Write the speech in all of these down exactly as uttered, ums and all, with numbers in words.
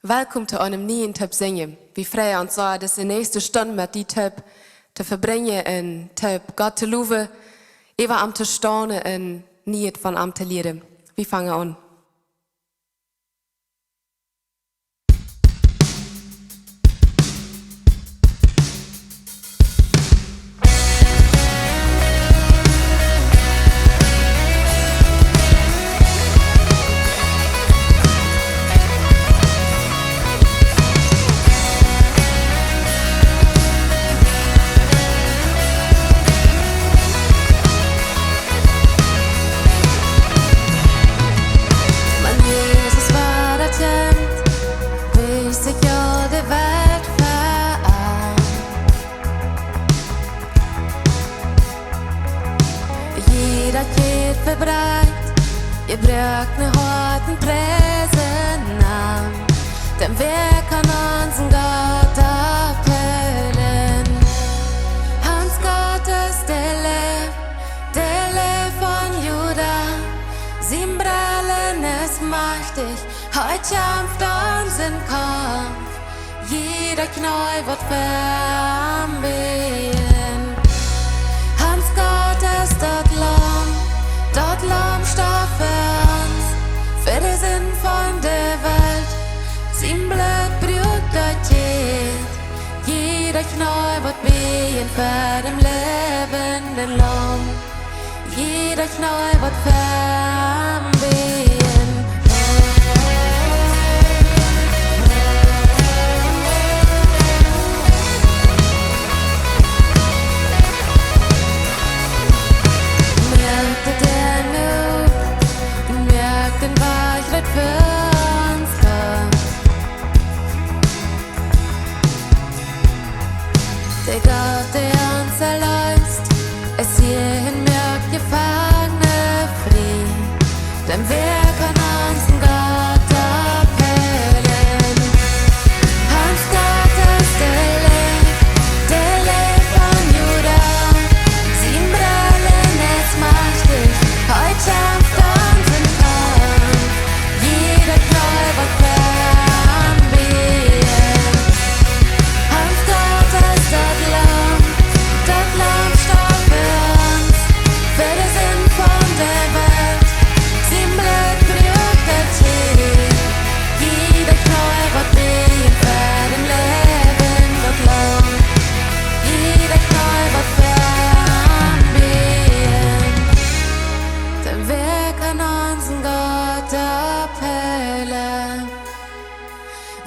Welkom to eenem nieen Toop sinjen. Wie freien ons soo, dise näakjste Stund met die Toop to vebrinjen un Toop Gott to lowen, äwa am to stonen un Nieet von am to lieren. Wie fangen aun. Wan Jesus wada kjemt, wies sikj jo de Welt fa am. Jieda Kjäd vebrakjt, jebroakne Hoaten priesen am. Dan wäa kaun onsen Gott ophoolen? Ons Gott es de Leew, de Leew von Juda. Sien Brellen es majchtich, hee kjamft onsen Kaumf. Jieda Kjnee woat fa am bäjen. Ons Gott es daut Laum, daut Laum storf fa ons, fa de Sind von de Welt. Sien Bloot bruak daut Kjäd. Jieda Kjnee woat bäjen fa däm läwenden Laum. Jieda Kjnee woat fa am bäjen. Moakt de Däa nu op, moakt dän Wajch rut fa ons Gott. De Gott, dee ons erleest, es hia un moakt Jefangne frie. Dan wäa kaun onsen Gott ophoolen? Ons Gott es de Leew, de Leew von Juda. Sien Brellen es majchtich, hee kjamft onsen Kaumf. Jieda Kjnee woat fa am bäjen. Ons Gott es daut Laum, daut Laum storf fa ons, fa de Sind von de Welt. Sien Bloot bruak daut Kjäd. Jieda Kjnee woat bäjen fa däm läwenden Laum. Jieda Kjnee woat fa am bäjen. Dan wäa kaun onsen Gott ophoolen?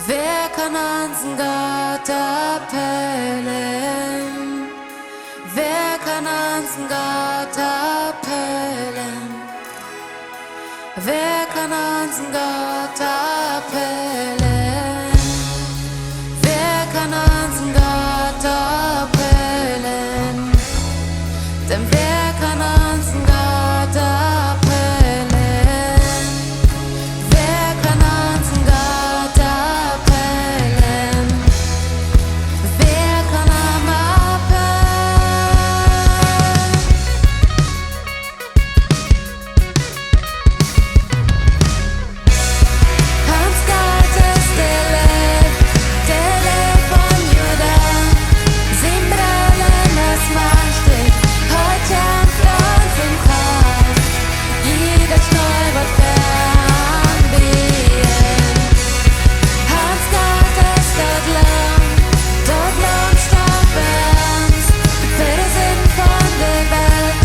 Wäa kaun onsen Gott ophoolen? Wäa kaun onsen Gott ophoolen? Wäa kaun onsen Gott ophoolen? Wäa kaun onsen Gott ophoolen? Dan wäa kaun onsen Gott ophoolen? Wäa kaun onsen Gott ophoolen? Wäa kaun am ophoolen? Ons Gott es de Leew, de Leew von Juda. Sien Brellen es majchtich, hee kjamft onsen Kaumf. Jieda Kjnee woat fa am bäjen. Ons Gott es daut Laum, daut Laum storf fa ons, fa de Sind von de Welt.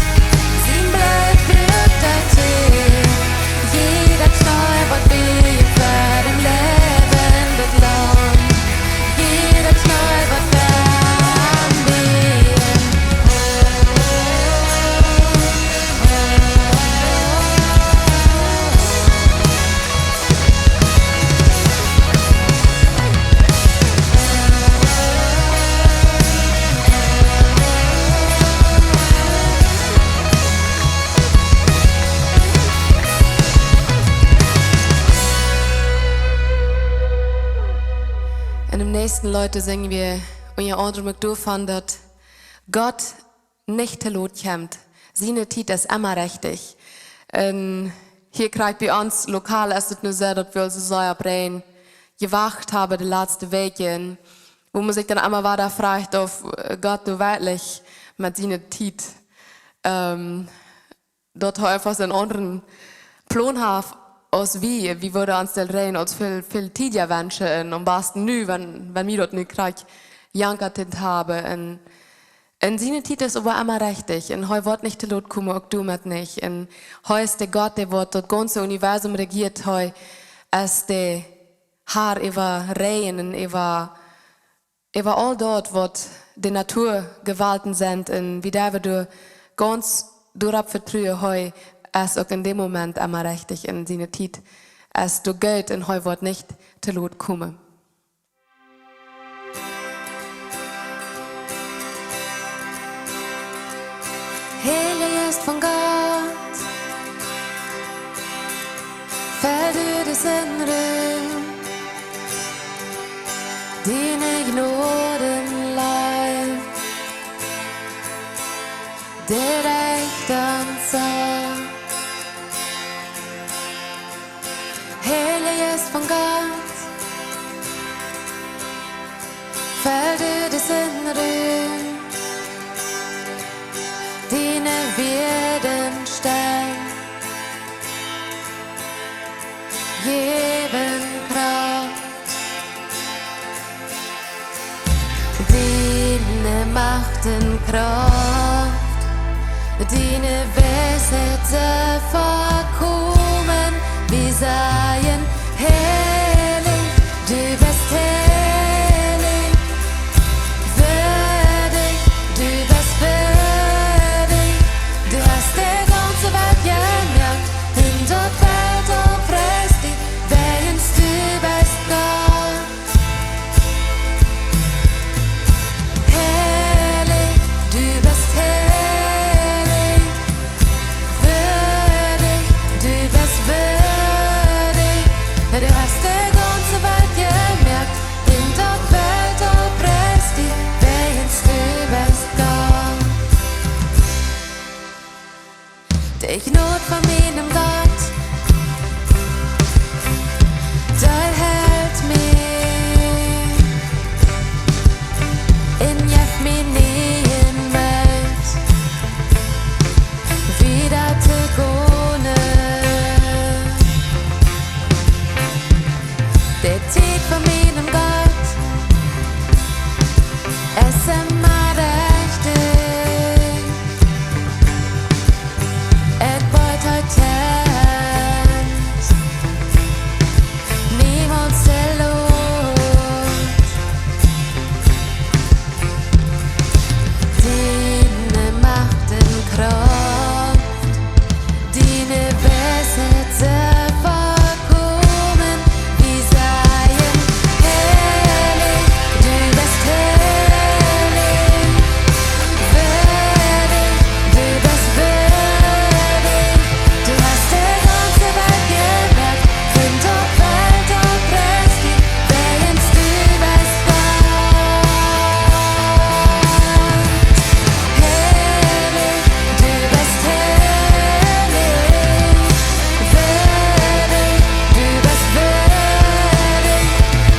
Sien Bloot bruak daut Kjäd. Jieda Kjnee woat bäjen fa däm läwenden Laum. Jieda Kjnee woat fa am bäjen. En däm näakjsten Leet sinj wie unja aundrem uk doavon, daut Gott nich to lot kjemt. Siene Tiet es emma rajcht. Un hia krakjt bie ons lokal es daut nu soo, daut wie aulsoo sea breien jewacht haben de latste Wäakjen, wua maun sikj dan emma wada frajcht, auf, äh, Gott doa werkjlich met siene Tiet, ähm, daut hee eefach een aundren Plon haft aus wie. Wie wudden ons daut rein aus väl, väl tiedja wenschen un aum basten nu, wan, wan wie daut nu krakjt jankat haben. Un, un siene Tiet es oba emma rajcht. Un hee woat nich too lot komen, uk doamet nich. Un hee es de Gott, dee waut daut gaunze Universum rejieet. Hee es de Har äwa Räajen un äwa, äwa aul daut, waut de Naturjewalten sent. Un wie derwen doa gaunz doaropp vetruen, hee es uk en däm Moment emma rajcht un siene Tiet es doa goot un hee woat nich too lot komen. Heilja Jeist von Gott, fell du dise Rum, diene Jnod un Leew, dee rajcht ons aul. Heilja Jeist von Gott, fell du dise Rum, diene Wieed un Steed jäwen Krauft. Diene Macht un Krauft, diene Weisheit soo vollkomen, wie sajen: Heilich, du best heilich, würdig, du best würdig, du hast de gaunze Welt jemoakt, un daut Welt preist die, wiels du best Gott. Heilich, du best heilich, würdig, du best würdig, du hast de gaunze Welt jemoakt, un daut Welt preist die, wiels du best Gott. De Jnod von mienem Gott, dee helt mie un jeft mie nieen Moot, wieda to gonen. De Tiet von mienem Gott es emma rajcht. Ekj woa hia kjennen niemols too lot. Diene Macht un Krauft, diene Weisheit soo vollkomen, wie sajen: Heilich, du best heilich, würdig, du best würdig, du hast de gaunze Welt jemoakt, un daut Welt preist die, wiels du best Gott. Heilich, du best heilich, würdig, du best würdig,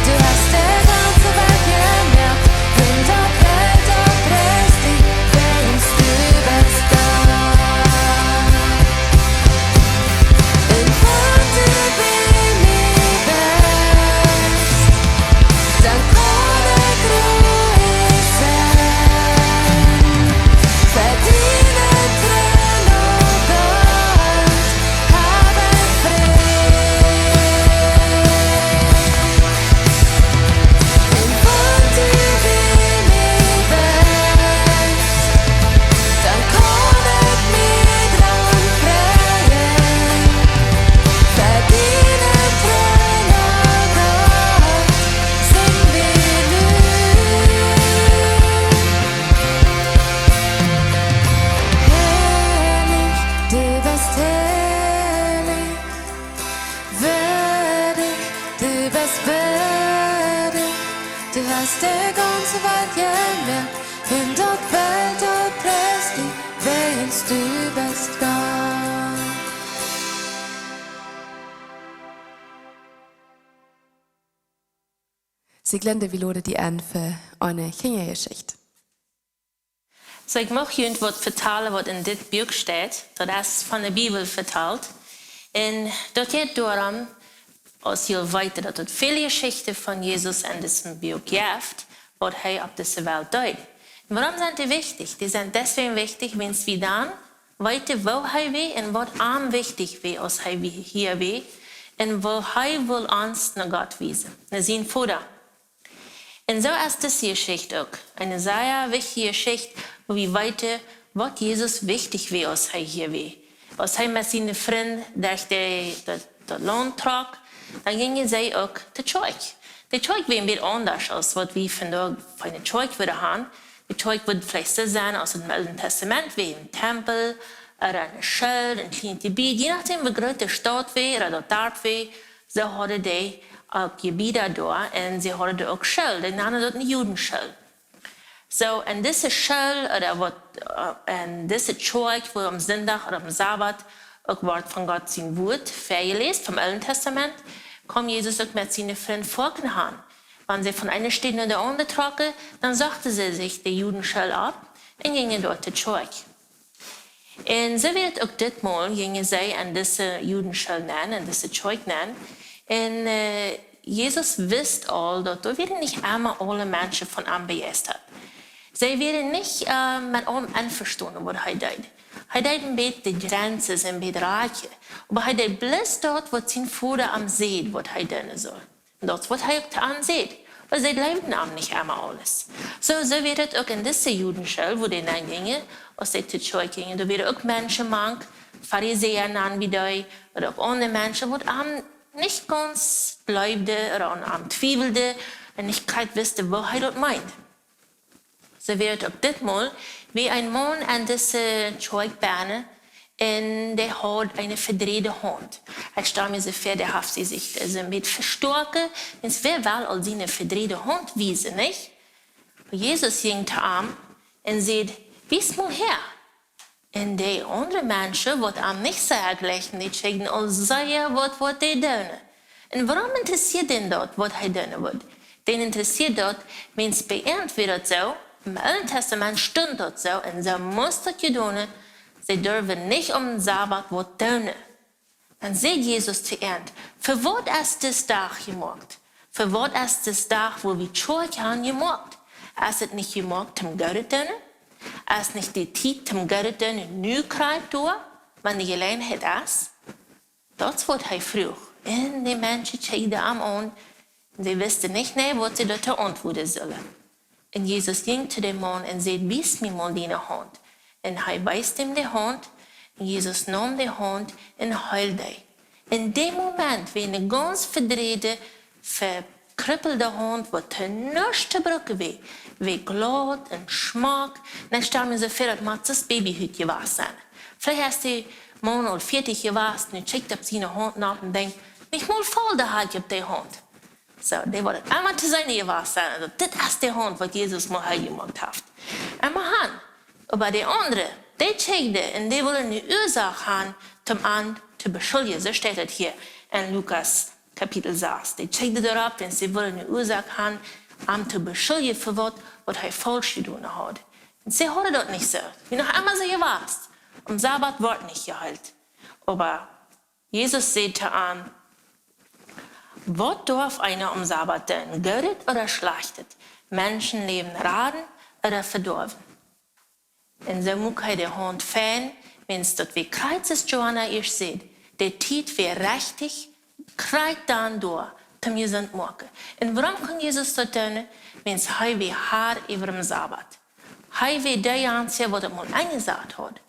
du hast de gaunze Welt jemoakt, un daut Welt preist die, wiels du best Gott. Un wan du bie mie best, dan kaun ekj ruhich sennen. Ver dienen Troon, o Gott, hab ekj Fräd. Un wan du bie mie best, dan kaun ekj mie dan freien. Ver dienen Troon, o Gott, sinj wie nu. Heilich, du best heilich, würdig, du best würdig, du hast de gaunze Welt jemoakt, un daut Welt preist die, wiels du best Gott. Sieglinde, wie loden die en fa eene Kjinjajeschicht. Soo, ekj mucht junt waut vetalen, waut en dit Buak steit. Daut es von de Bibel vetalt. Un daut jeit doaromm, aus jie weeten, daut et väl Jeschichten von Jesus en dit Buak jeft, waut hee opp dise Welt deed. Un wuarom sent dee wichtich? Dee sent deswäajen wichtich, wiels wie dan weeten, woo hee wia un waut am wichtich wia, aus hee wia, hia wia, un woo hee wull ons no Gott wiesen, no sienen Voda. Un soo es dise Jeschicht uk eene sea wichtje Jeschicht, wua wie weeten, waut Jesus wichtich wia, aus hee hia wia. Aus hee met siene Frind derch de, daut, daut Launt trock, dan jinjen see uk de Kjoakj. De Kjoakj wia een bät aundasch aus waut wie vondoag fa eene Kjoakj wudden haben. De Kjoakj wudd veleicht soo sennen aus em Oolen Tastament, wia een Tempel, ooda eene School, een kjlienet Jebied, je nodäm woo groot de Staut wia, ooda daut Darp wia, see hauden dee uk Jebieda doa, un see hauden doa uk School, dee nanden daut eene Judenschool. Soo, en dise School, ooda waut, äh, en dise Kjoakj, wua aum Sindach ooda aum Sabat uk woat von Gott sien Wuat väajeläst, vom Oolen Tastament, kjeem Jesus uk met siene Frind foaken han. Wan see von eene Staut no de aundre trocken, dan sochten see sikj de Judenschool opp un jinjen doa no de Kjoakj. Un soo wia et uk ditmol, jinjen see en dise Judenschool nenn, en dise Kjoakj nenn. Un, äh, Jesus wist aul, daut doa wieren nich emma aule Menschen von am bejeistat. See wieren nich, äh, met aulem envestonen, waut hee deed. Hee deed een bät de Grenzen een bät rakjen, oba hee deed bloos daut, waut sien Voda am säd, waut hee doonen sull. Un daut es waut hee uk to an säd. Oba see jleewden am nich emma aules. Soo, soo wia et uk en dise Judenschool, wua dee nenn jinjen, aus see to Kjoakj jinjen. Doa wieren uk Menschen mank, Farisäa nanen wie dee, ooda uk aundre Menschen, waut am nich gaunz jleewden ooda aun am twiewelden un nich krakjt wisten, woo hee daut meend. Soo wia et uk ditmol, wia een Maun en dise Kjoakj bennen, un dee haud eene vedräajde Haunt. Ekj stal mie soo väa, dee haft see sikj, äh, soo een bät vestoaken, wiels wäa well aul siene vedräajde Haunt wiesen, nich? Oba Jesus jinkj to am un säd: "Wies mol häa." Un de aundre Menschen, waut am nich sea jlikjten, dee kjikjten aul sea, waut, waut dee doonen. Un wuarom interessieed dän daut, waut hee doonen wudd? Dän interessieed daut, wiels bie an wia daut soo, em Oolen Tastament stunt daut soo, un soo must daut jedonen, see durwen nich aum Sabat waut doonen. Dan säd Jesus to an: "Fa waut es dis Dach jemoakt? Fa waut es dis Dach, wua wie Kjoakj han, jemoakt? Es et nich jemoakt toom Goodet doonen? Es nich de Tiet toom Goodet doonen nu krakjt doa, wan de Jeläajenheit es?" Daut es waut hee fruach. Un de Menschen kjikjten am aun, un see wisten nich, nä, waut see doa to auntwuaden sullen. Un Jesus jinkj to dän Maun un säd: "Wies mie mol diene Haunt." Un hee wees am de Haunt, un Jesus neem de Haunt un heeld dee. En dän Moment wia eene gaunz vedräajde, vekruppelde Haunt, waut to nuscht to brucken wia, wia glaut un schmock. Un ekj stal mie soo väa, daut mott soo aus Babyhut jewast sennen. Veleicht es de Maun aul vieetich jewast, un kjikjt opp siene Haunt nopp un denkjt: "Nich mol Faulen ha ekj opp dee Haunt." Soo, dee woat emma to seenen jewast sennen, daut dit es de Haunt, waut Jesus mol heil jemoakt haft. Emma han, oba de aundre, dee kjikjten un dee wullen eene Uasoak han, toom am to beschuljen. Soo steit et hia en Lukas Kapitel sas. Dee kjikjten doaropp, un see wullen eene Uasoak han, am to beschuljen fa waut, waut hee faulsch jedonen haud. Un see hauden daut nich soo. Wia noch emma soo jewast. Aum Sabat woat nich jeheelt. Oba Jesus säd to an: "Waut darf eena aum Sabat doonen? Goodet ooda Schlajchtet? Menschenläwen raden ooda vedoawen?" Un soo muak hee de Haunt fein, wiels daut wia krakjt soo aus Johanna ieescht säd, de Tiet wia rajcht, krakjt dan doa, toom jesunt moaken. Un wuarom kunn Jesus daut doonen? Wiels hee wia Har äwa dän Sabat. Hee wia deejanja, waut et mol enjesat haud.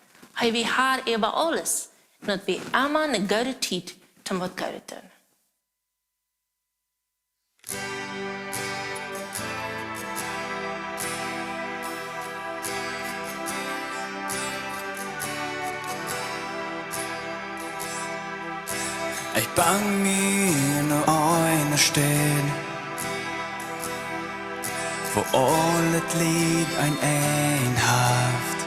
Hee wia Har äwa aules. Un daut wia emma eene goode Tiet, toom waut Goodet doonen. Ekj bang mie no eene Städ, wua aul daut Licht een Enj haft,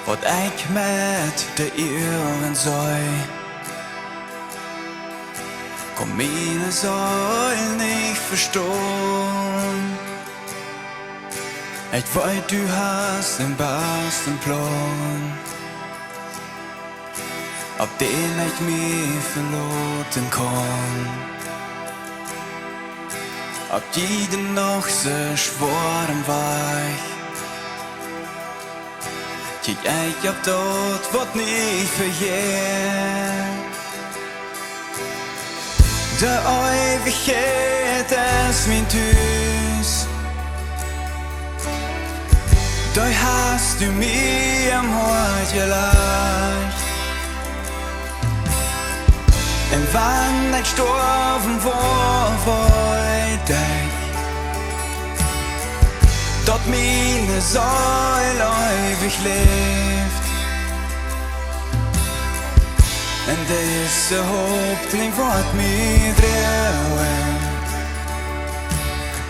waut ekj met de Uagen see. Miene Seel nich vestonen. Ekj weet, du hast dän basten Plon, opp dän ekj mie veloten kaun. Opp jieda noch soo schwoaren Wajch, kjikj ekj opp daut, waut nich vejeit. De Eewichkjeit es mien Tus. Dee hast du mie em Hoat jelajcht. Un wan ekj stoawen woa, weet ekj, daut miene Seel eewich läft. Un dise Hopninj woat mie droagen,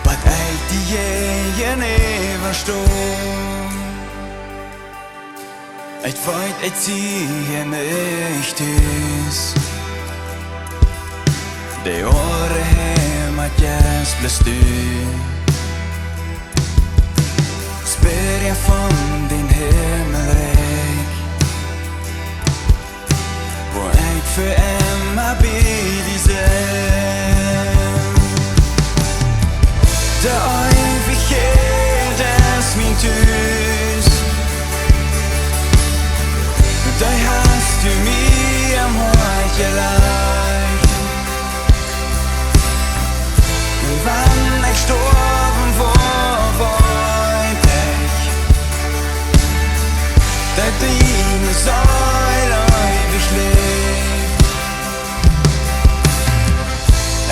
bat ekj die jäajenäwa sto. Ekj weet, ekj sie hia nich tus. De oare Heimat es bloos du. Späa von dien Himmelrikj, wua ekj fa emma bie die sie. De Eewichkjeit es mien Tus. Dee hast du mie em Hoat jelajcht. Un wan ekj stoawen woa, weet ekj, daut miene Seel eewich läft.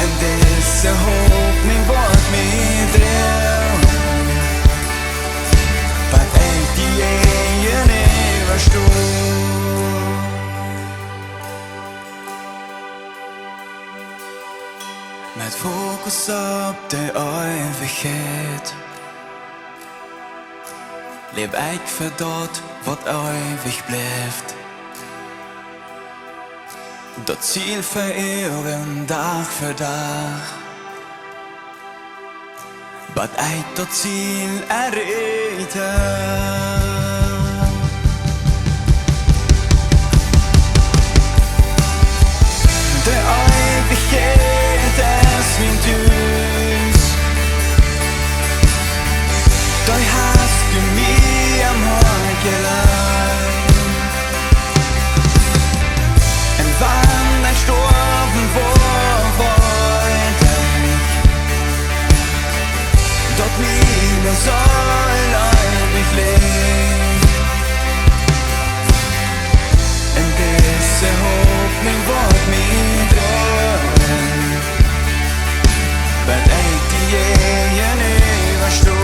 Un dise Hopninj woat mie droagen, bat ekj die jäajenäwa sto. Met Fokus opp de Eewichkjeit läw ekj fa daut, waut eewich blift. Daut Ziel fa Uagen, Dach fa Dach, bat ekj daut Ziel erreicht. De Eewichkjeit es mien Tus. Dee hast du mie em Hoat jelajcht. Un wan ekj stoawen woa, weet ekj, daut miene Seel eewich läft. Un dise Hopninj woat mie droagen, bat ekj die jäajenäwa sto.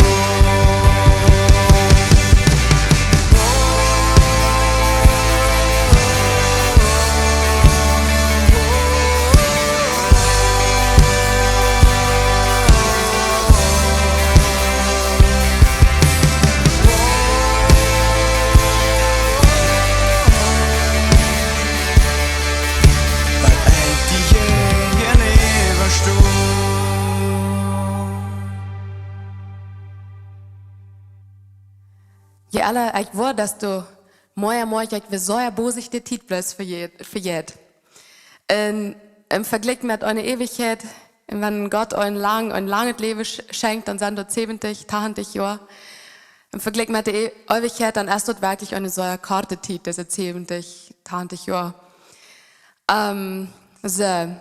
Bat ekj die jäajenäwa sto. Jo, Ella, ekj woa, daut du moie, moie, ekj wia soo bosich de Tiet bloos vejät, vejät. Un em Vejlikj met eene Eewichkjeit, un wan Gott een lang, een langet Läwen sch-, schenkjt, dan sent daut säwentich, tachentich Joa. Em Vejlikj met de E-, Eewichkjeit, dan es daut werkjlich eene sea korte Tiet, dise säwentich, tachentich Joa. Ähm, soo.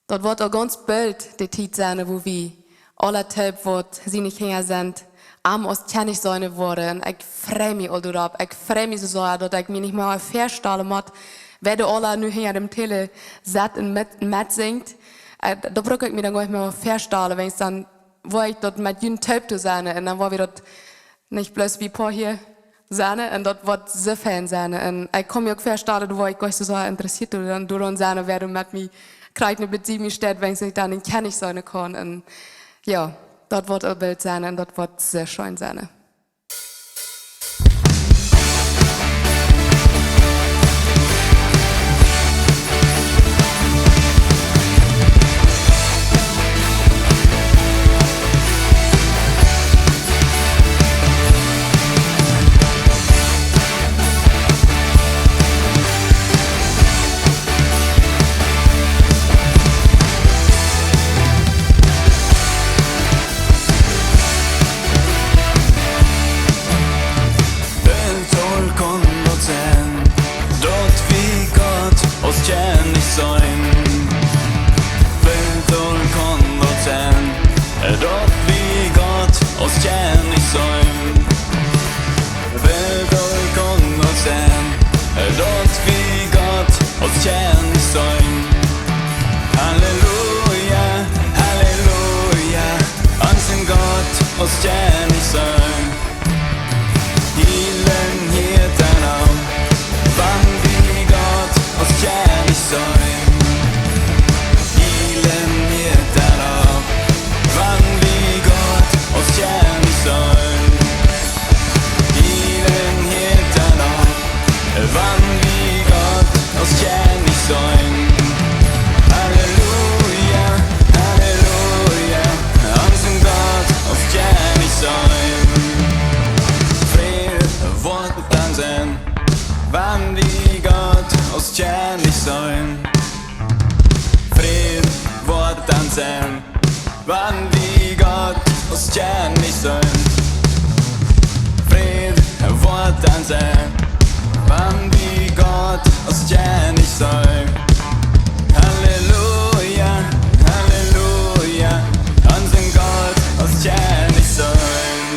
Daut woat aul gaunz boolt de Tiet sennen, wua wie aula toop, waut siene Kjinja sent, am aus Kjennich seenen woaren. Un ekj frei mie aul doaropp. Ekj frei mie soo sea, daut ekj mie nich mea väastalen mott, wäa doa aula nu hinja däm Tele sett un met, metsinjt. Äh, daut bruck ekj mie dan goanich mea väastalen, wan ekj dan, woo ekj daut met junt toop to sennen. Un dan woa wie daut nich bloos wie poa hia sennen, un daut woat soo fein sennen. Un ekj kaun mie uk väastalen, doa woa ekj goanich soo sea interessieet doaraun sennen, wäa doa met mie krakjt nu bie mie steit, wan ekj dan een Kjennich seenen kaun. Un jo, daut woat een Bilt sennen, un daut woat soo scheen sennen. Aus Kjennich sennen. Heelen hieet dan opp, wan wie Gott aus Kjennich sennen. Heelen hieet dan opp, wan wie Gott aus Kjennich sennen. Heelen hieet dan opp, wan wie Gott aus Kjennich sennen. Halleluja, Halleluja, onsen Gott aus Kjennich sennen. Fräd woat dan sennen, wan wie Gott aus Kjennich sennen. Fräd woat dan sennen, wan wie Gott aus Kjennich sennen. Fräd woat dan sennen, wan wie Gott aus Kjennich sennen. Halleluja, Halleluja, onsen Gott aus Kjennich sennen.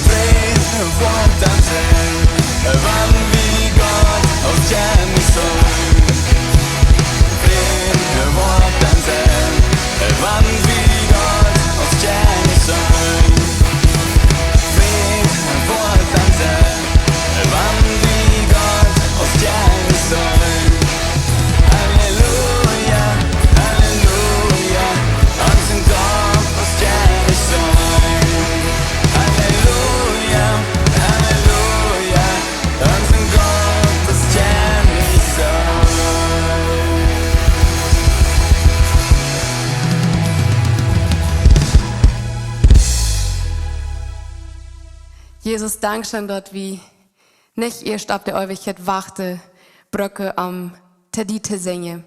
Fräd woat dan sennen, wan wie Gott aus Kjennich sennen. Fräd woat dan sennen, wan wie Gott aus Kjennich sennen. Fräd woat dan sennen, wan wie Gott aus Kjennich sennen. Halleluja, Halleluja, onsen Gott aus Kjennich sennen. Halleluja, Halleluja, onsen Gott aus Kjennich sennen. Jesus, dankscheen, daut wie nich ieescht opp de Eewichkjeit wachten brucken, om to die to sinjen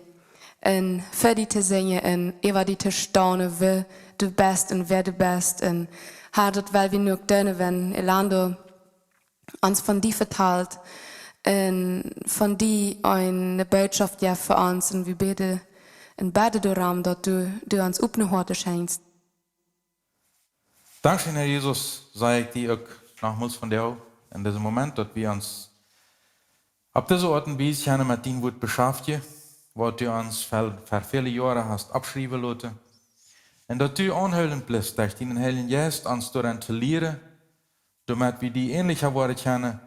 un fa die to sinjen un äwa die to stonen, wäa du best un wäa du best. Un Herr, daut well wie nu uk doonen, wan Elando ons von die vetalt un von die eene Bootschoft jeft fa ons un wie bäden un bäden doaromm, daut du, du ons opne Hoaten schenkjst. Dankscheen, Herr Jesus, saj ekj die uk nochmols vondoag en disen Moment, daut wie ons opp dise Oat un Wies kjennen met dien Wuat beschaftjen, waut du ons ver, ver väle Joaren hast oppschriewen loten. Un daut du aunhoolent blifst, derch dienen Heiljen Jeist ons doaraun to lieren, doamet wie die änelja woaren kjennen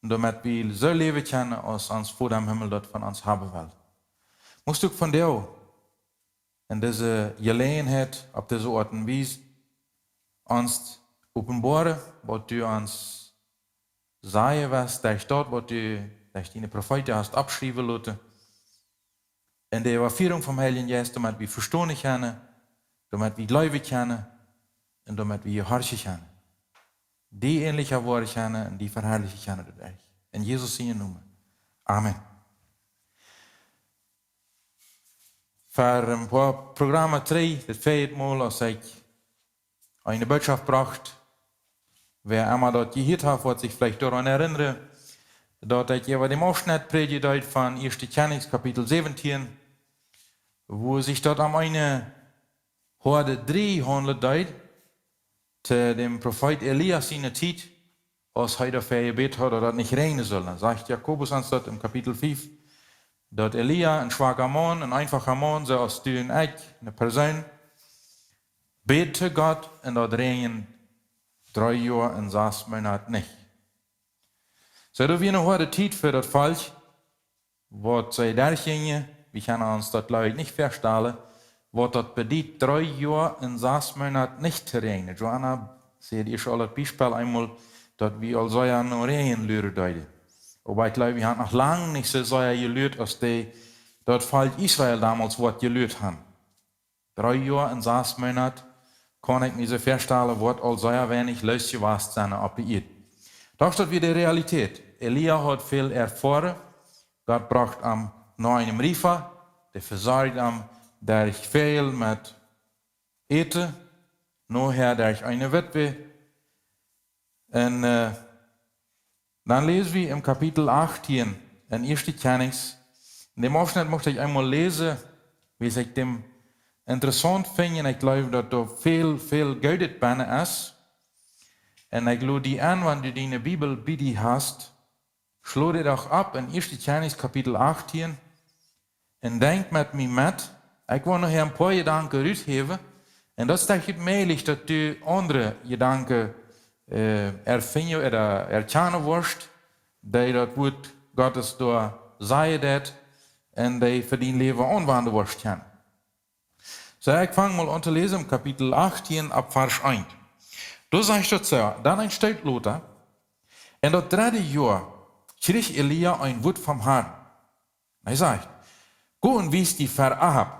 un doamet wie soo läwen kjennen, aus ons Voda em Himmel daut von ons haben well. Must du uk vondoag en dise Jeläajenheit opp dise Oat un Wies ons openboaren, waut du ons sajen west, derch daut, waut du derch diene Profeeten hast oppschriewen loten. En de Äwafierunk vom Heiljen Jeist, doamet wie vestonen kjennen, doamet wie jleewen kjennen un doamet wie jehorchen kjennen. Die änelja woaren kjennen un die veharlichen kjennen doaderch. En Jesus sienen Nomen. Amen. Ver een poa Programmen trigj, daut vieede Mol, aus ekj eene Bootschoft brocht, wäa emma daut jehieet haft, woat sikj veleicht doaraun erinnren, daut ekj äwa dän Aufschnett prädjen deed von Ieeschte Kjennichs Kapitel säwentieen, wua sikj daut om eene hoade Drieej haundlen deed, to däm Profeet Elia siene Tiet, aus hee doafäa jebät haud, daut daut nich räajnen sull. Dan sajcht Jakobus ons daut em Kapitel fief, daut Elia, een schwaka Maun, een eenfacha Maun, soo aus du un ekj, eene Persoon, bäd to Gott un daut räajend dree Joa un sas Moonat nich. Soo, daut wia eene hoade Tiet fa daut Volkj, waut see derchjinjen, wie kjennen ons daut, jleew ekj, nich väastalen, waut daut bediet, dree Joa un sas Moonat nich to räajnen. Joanna säd ieescht aul daut Biespel eemol, daut wie aul sea no Räajen luaren deeden. Oba ekj jleew, wie haben noch lang nich soo sea jeluat, aus dee, daut Volkj Israel domols waut jeluat haud. Dree Joa un sas Moonat, kaun ekj mie soo väastalen, woat aul sea weinich loos jewast sennen opp de Ieed. Doch daut wia de Realität. Elia haud väl erfoaren. Gott brocht am no eenem Riefa, dee vesorjd am derch Väajel met Äten, nohäa derch eene Witwe. Un, äh, dan läs wie em Kapitel achtieen en Ieeschte Kjennichs. En däm Aufschnett mucht ekj eemol läsen, wiels ekj däm interessaunt finj un ekj jleew, daut doa väl, väl Goodet bennen es. Un ekj lod die en, wan du diene Bibel bie die hast, schlo die doch opp en Ieeschte Kjennichs Kapitel achtieen un denkj met mie met. Ekj well noch een poa Jedanken ruthäwen Un daut es doch mäajlich, daut du aundre Jedanken äh, erfinjen ooda erkjanen woascht, dee daut Wuat Gottes doa sajen deit un dee fa dien Läwen aunwenjen woascht kjennen. Soo, ekj fang mol aun to läsen em Kapitel achtieen, ab Varsch eent. Doa sajcht daut soo: Dan een Stoot lota, en daut dredde Joa, kjrieech Elia een Wuat vom Harn. Hee sajcht: Go un wies die ver Ahab.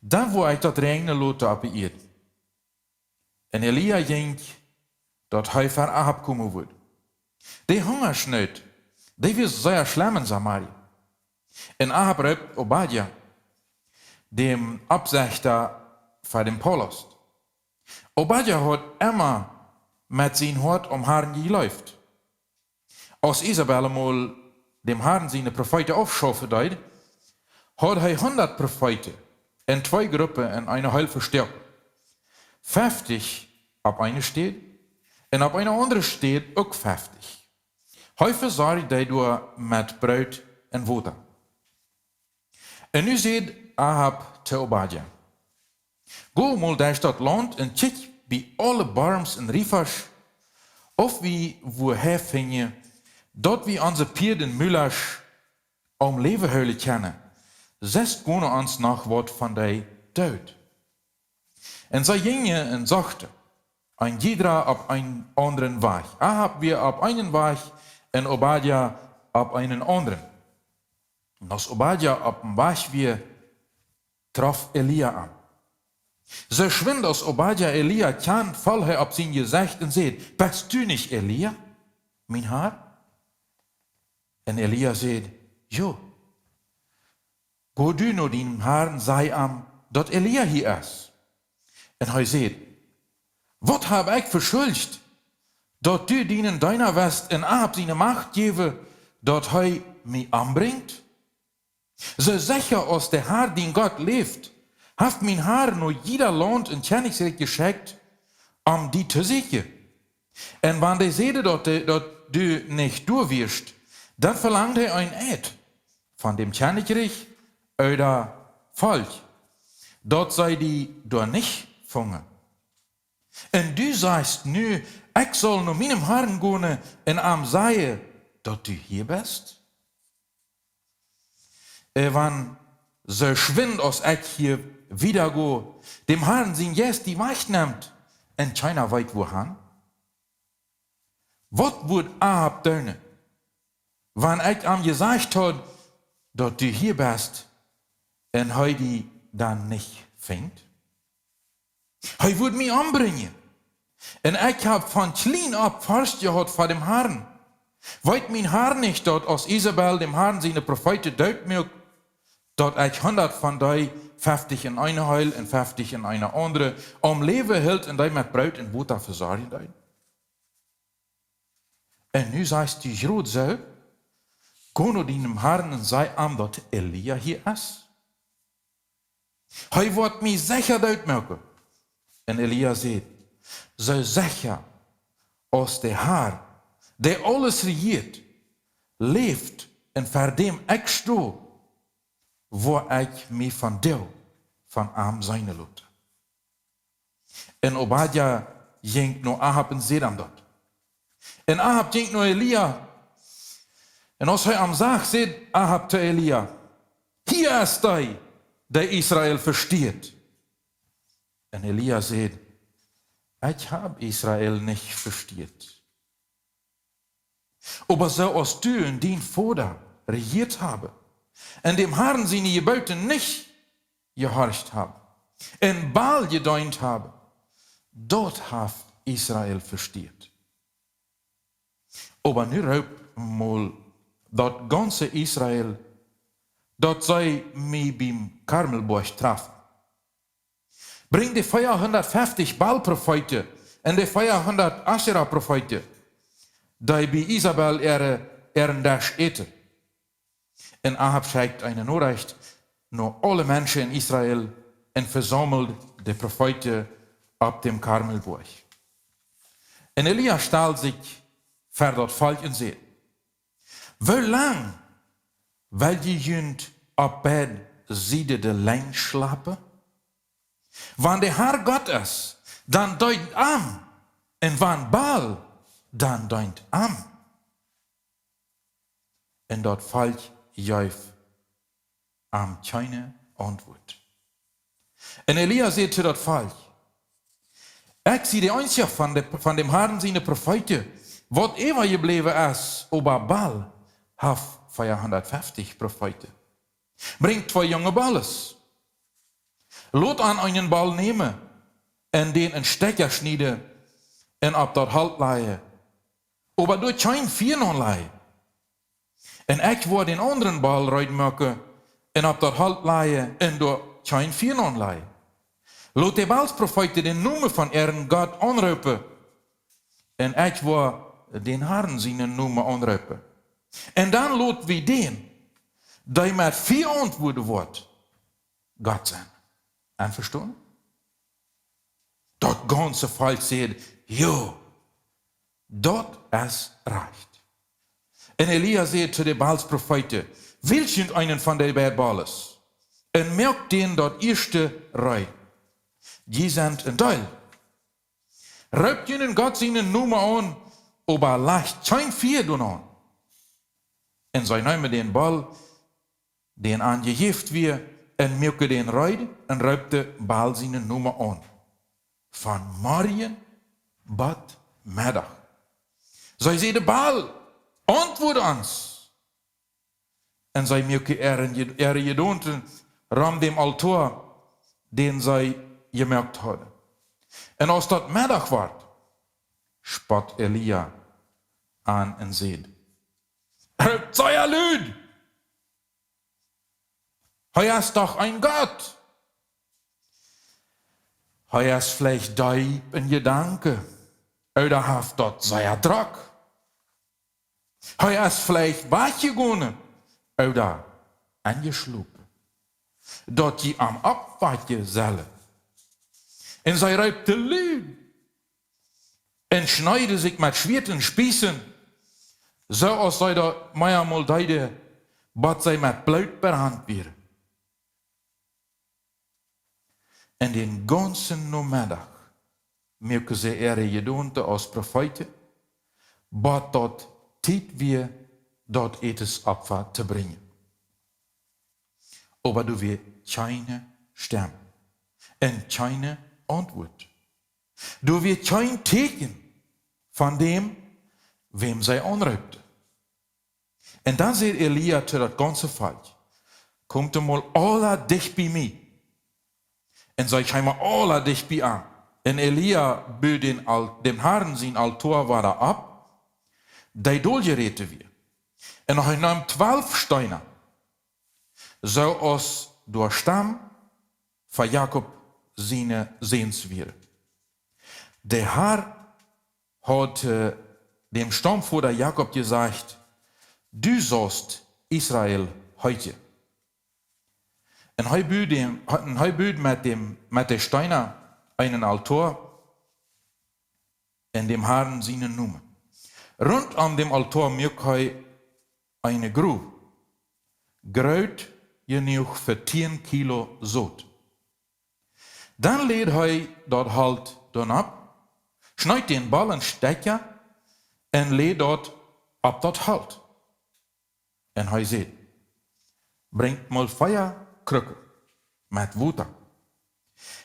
Dan woa ekj daut räajnen loten opp de Ieed. Un Elia jinkj, daut hee ver Ahab komen wudd. De Hungaschnoot, dee wia sea schlemm en Samaria. Un Ahab roopt Obadja, däm Oppsechta ver däm Palaust. Obadja haud emma met sien Hoat aum Harn jejleeft. Aus Isebel mol däm Harn siene Profeeten aufschaufen deed, haud hee hundat Profeeten en twee Gruppen en eene Heil vestoaken. Feftich opp eene Städ un opp eene aundre Städ uk feftich. Hee vesorjd dee doa met Broot un Wota. Un nu säd Ahab to Obadja: Go mol derch daut Launt un kjikj bie aule Borms un Riefasch, auf wie wua häafinjen, daut wie onse Pieed un Mulasch aum Läwen hoolen kjennen, sest gonen ons noch waut von dee doot. Un see jinjen un sochten, een jiedra opp eenen aundren Wajch. Ahab wia opp eenen Wajch un Obadja opp eenen aundren. Un aus Obadja opp däm Wajch wia, troff Elia am. Soo schwind aus Obadja Elia kjand, foll hee opp sien Jesecht un säd: Best du nich Elia, mien Har? Un Elia säd: Jo. Go du no dienen Harn, saj am, daut Elia hia es. Un hee säd: Waut hab ekj veschuldicht, daut du dienen Deena west en Ahab siene Macht jäwen, daut hee mie ombrinjt? Soo secha aus de Har, dien Gott, läft, haft mien Har no jieda Launt un Kjennichrikj jeschekjt, om die to sieekjen. Un wan dee säden, daut, daut du nich doa wieescht, dan velangt hee een Eid von däm Kjennichrikj ooda Volkj, daut see die doa nich fungen. Un du sajchst nu, ekj saul no mienem Harn gonen un am sajen, daut du hia best? Äh, wan soo schwind aus ekj hia wieda go, däm Harn sien Jeist die wajchnemt un kjeena weet wuahan? Waut wudd Ahab doonen, wan ekj am jesajcht haud, daut du hia best, un hee die dan nich finjt? Hee wudd mie ombrinjen. Un ekj hab von kjlien opp Forcht jehaut ver däm Harn. Weet mien Har nich, daut aus Isebel däm Harn siene Profeeten doot muak, daut ekj hundat von dee, feftich en eene Heil un feftich en eene aundre, aum Läwen hilt un dee met Broot un Wota vesorjen deed? Un nu sajchst du jrod soo: Go no dienem Harn un saj am, daut Elia hia es? Hee woat mie secha doot moaken. Un Elia säd: Soo secha aus de Har, dee aules rejieet, läft un ver däm ekj sto, woa ekj mie vondoag von am seenen loten. Un Obadja jinkj no Ahab un säd am daut. Un Ahab jinkj no Elia. Un aus hee am sach, säd Ahab to Elia: Hia es dee, dee Israel vestieet. Un Elia säd: Ekj hab Israel nich vestieet. Oba soo aus du un dien Voda rejieet haben, un däm Harn siene Jeboten nich jehorcht haben, un Baal jedeent haben, daut haft Israel vestieet. Oba nu roop mol daut gaunze Israel, daut see mie biem Karmelboajch trafen. Brinj de veahundatfeftich Baal-Profeeten un de veahundat Aschera-Profeeten, dee bie Isebel äare, äaren Desch äten. Un Ahab schekjt eene Norecht no aule Menschen en Israel un vesaumelt de Profeeten opp däm Karmelboajch. Un Elia stald sikj ver daut Volkj un säd: Woo lang well jie junt opp beid Sieden de Lenj schlapen? Wan de Herr Gott es, dan deent am. Un wan Baal, dan deent am. Un daut Volkj jeef am kjeene Auntwuat. Un Elia säd to daut Volkj: Ekj sie de eensja von, de, von däm Herrn siene Profeeten, waut äwajebläwen es, oba Baal haft veahundatfeftich Profeeten. Brinjt twee junge Ballen. Lot an eenen Ball nämen un dän en Stekja schnieden un opp daut Holt lajen. Oba doa kjeen Fia aun lajen. Un ekj woa dän aundren Ball reed moaken un opp daut Holt lajen un doa kjeen Fia aun lajen. Lot de Baalsprofeeten dän Nomen von äaren Gott aunroopen. Un ekj woa dän Herrn sienen Nomen aunroopen. Un dan lot wie dän, dee met Fia auntwuaden woat, Gott sennen. Envestonen? Daut gaunze Volkj säd: Jo, daut es rajcht. Un Elia säd to de Baalsprofeeten: Wält junt eenen von de beid Ballen un moakt dän daut ieeschte reed. Jie sent een Deel. Roopt junt en Gott sienen Nomen aun, oba lajcht kjeen Fia doaraun. Un see neemen dän Ball, dän an jejäft wia, un muaken dän reed un roopten Baal sienen Nomen aun. Von Morjen bat Meddach. See säden: Baal, auntwuat ons. Un see muaken äare, äare Jedoonten rom däm Altoa, dän see jemoakt hauden. Un aus daut Meddach wort, spott Elia an un säd: Roopt sea lud! Hee es doch een Gott. Hee es veleicht deep en Jedanken, ooda haft daut sea drock. Hee es veleicht wajchjegonen, ooda enjeschlopen, daut jie am oppwakjen sellen. Un see reepen lud un schneeden sikj met Schwieet un Spiessen, soo aus see daut meamol deeden, bat see met Bloot berant wieren. Un dän gaunzen Nomeddach muaken see äare Jedoonten aus Profeeten, bat daut Tiet wia, daut Ätesopfa to brinjen. Oba doa wia kjeene Stemm un kjeene Auntwuat. Doa wia kjeen Tieekjen von däm, wäm see aunreepen. Un dan säd Elia to daut gaunze Volkj: Komt emol aula dicht bie mie. Un see kjeemen aula dicht bie am. Un Elia bud dän Al-, däm Herrn sien Altoa wada opp, dee doljeräten wia. Un hee neem twalf Steena, soo aus doa Staum von Jakob siene Säns wieren. De Herr haud, äh, däm Staumvoda Jakob jesajcht: Du saust Israel heeten. Un hee bud däm, un hee bud met däm, met de Steena eenen Altoa en däm Herrn sienen Nomen. Runt om däm Altoa muak hee eene Grow, groot jenuach fa tieen Kilo Sot. Dan läd hee daut Holt doa nopp, schneed dän Ball en Stekja un läd daut opp daut Holt. Un hee säd: Brinjt mol vea Krucken met Wota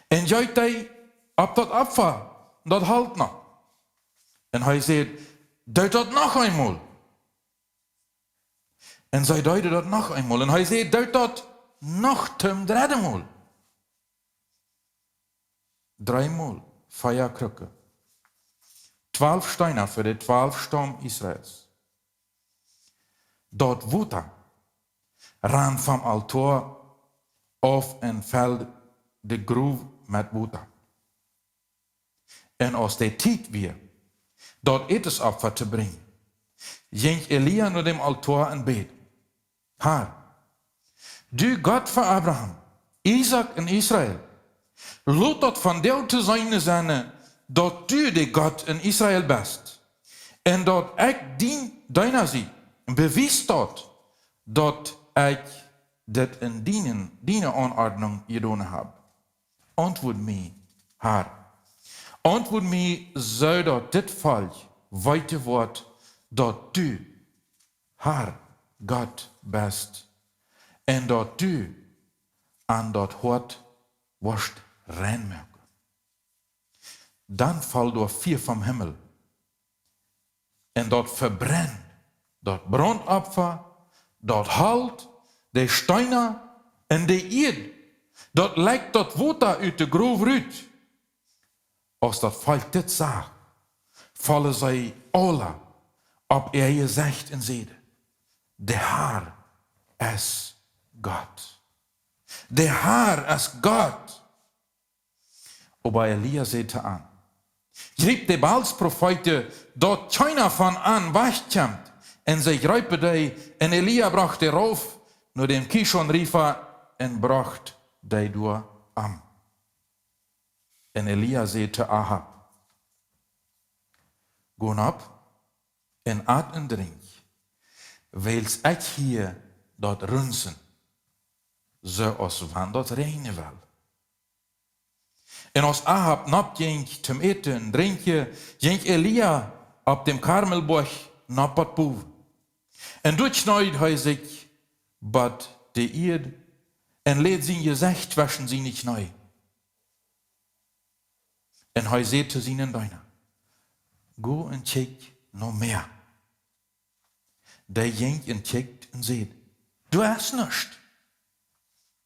un jeet dee opp daut Opfa, daut Holt nopp. Un hee säd: Doot daut noch eemol. Un see deeden daut noch eemol. Un hee säd: Doot daut noch toom dredden Mol. Dreemol vea Krucken. Twalf Steena fa de twalf Staum Israels. Daut Wota rand vom Altoa auf un feld de Grow met Wota. Un aus de Tiet wia, daut Ätesopfa to brinjen, jinkj Elia no däm Altoa un bäd: Herr, du Gott von Abraham, Isaak un Israel, lot daut vondoag to seenen sennen, daut du de Gott en Israel best, un daut ekj dien Deena sie, un bewies daut, daut ekj dit en dienen, diene Aunordnunk jedonen hab. Auntwuat mie, Herr. Auntwuat mie, soo daut dit Volkj weeten woat, daut du, Herr, Gott best, un daut du an daut Hoat woascht rein moaken. Dan foll doa Fia vom Himmel, un daut vebrennd daut Brauntopfa, daut Holt, de Steena un de Ieed. Daut lekjt daut Wota ut de Grow rut. Aus daut Volkj dit sach, follen see aula opp äa Jesecht un säden: De Herr es Gott. De Herr es Gott. Oba Elia säd to an: Jriept de Baalsprofeeten, daut kjeena von an wajchkjemt. Un see jreepen dee, un Elia brocht dee rauf no däm Kishon Riefa un brocht dee doa om. Un Elia säd to Ahab: Go nopp un at un drinkj, wiels ekj hia daut Runsen, soo aus wan daut räajnen well. Un aus Ahab nopp jinkj toom äten un drinkjen, jinkj Elia opp däm Karmelboajch nopp bat bowen. Un doa kjneed hee sikj bat de Ieed un läd sien Jesecht tweschen siene Kjnee. Un hee säd to sienen Deena: Go un kjikj no Mäa. Dee jinkj un kjikjt un säd: Doa es nuscht.